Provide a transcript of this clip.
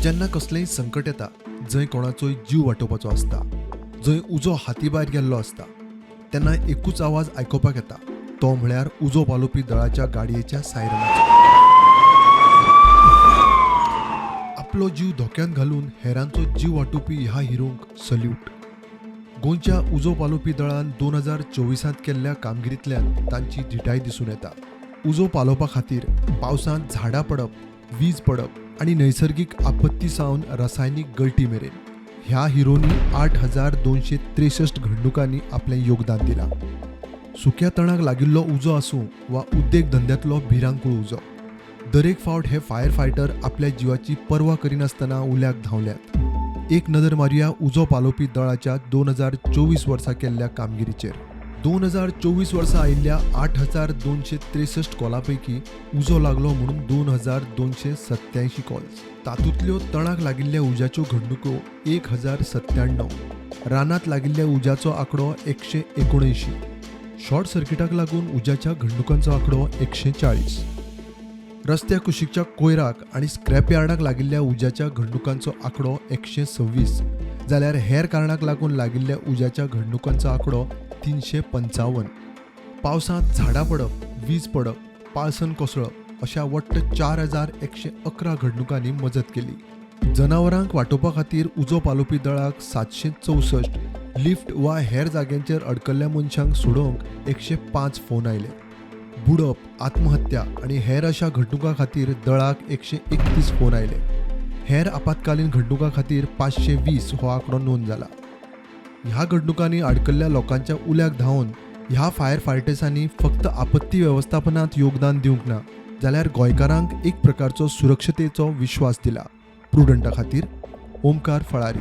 जेन्ना कसलेंय संकट येता, जंय कोणाचोय जीव वाटोवपाचो आसता, जंय उजो हाती भायर गेल्लो आसता, तेन्ना एकूच आवाज आयकुपाक येता, तो म्हळ्यार उजो पालोवपी दळाच्या गाडयेच्या सायरनाचो. आपलो जीव धोक्यांत घालून हेरांचो जीव वाटोवपी ह्या हिरोंक सल्यूट. गोंयच्या उजो पालोवपी दळान 2024 केल्ल्या कामगिरींतल्यान तांची धिटाय दिसून येता. उजो पालोवपा खातीर पावसांत झाडां पडप, वीज पडप आनी नैसर्गीक आपत्ती सावन रसायनीक गळटी मेरेन ह्या हिरोनी 8263 घडणुकांनी आपलें योगदान दिलां. सुक्या तणाक लागिल्लो उजो आसूं वा उद्देग धंद्यांतलो भिरांकूळ उजो, दरेक फावट हे फायर फायटर आपल्या जिवाची पर्वा करिनासतना उल्याक धांवल्यात. एक नदर मारुया उजो पालोवपी दळाच्या 2024 वर्सा केल्ल्या कामगिरीचेर. 2024 वर्सा आयिल्ल्या 8263 कॉला पैकी उजो लागलो म्हणून 2287 कॉल्स, तातूंतल्यो तणाक लागिल्ल्या उज्याच्यो घडणुको 1097, रानांत लागिल्ल्या उज्याचो आंकडो 179, शॉर्ट सर्किटाक लागून उज्याच्या घडणुकांचो आंकडो 140, रस्त्या कुशीकच्या कोयराक आनी स्क्रॅप यार्डाक लागिल्ल्या उज्याच्या घडणुकांचो आंकडो 126, जाल्यार हेर कारणाक लागून लागिल्ल्या उज्याच्या घडणुकांचो आंकडो 355. पावसांत झाडां पडप, वीज पडप, पालसण कोसळप अशा वट्ट 4111 घडणुकांनी मजत केली. जनावरांक वाटोवपा खातीर उजो पालोवपी दळाक 764, लिफ्ट वा हेर जाग्यांचेर अडकल्ल्या मनशांक सोडोवंक 105 फोन आयले. बुडप, आत्महत्या आनी हेर अशा घडणुकां खातीर दळाक 131 फोन आयले. हेर आपत्कालीन घडणुकां खातीर 520 हो आंकडो नोंद जाला. ह्या घडणुकांनी अडकल्ल्या लोकांच्या उल्याक धांवन ह्या फायर फायटर्सांनी फक्त आपत्ती वेवस्थापनांत योगदान दिवंक ना, जाल्यार गोंयकारांक एक प्रकारचो सुरक्षतेचो विश्वास दिला. प्रुडंटा खातीर ओमकार फळारी.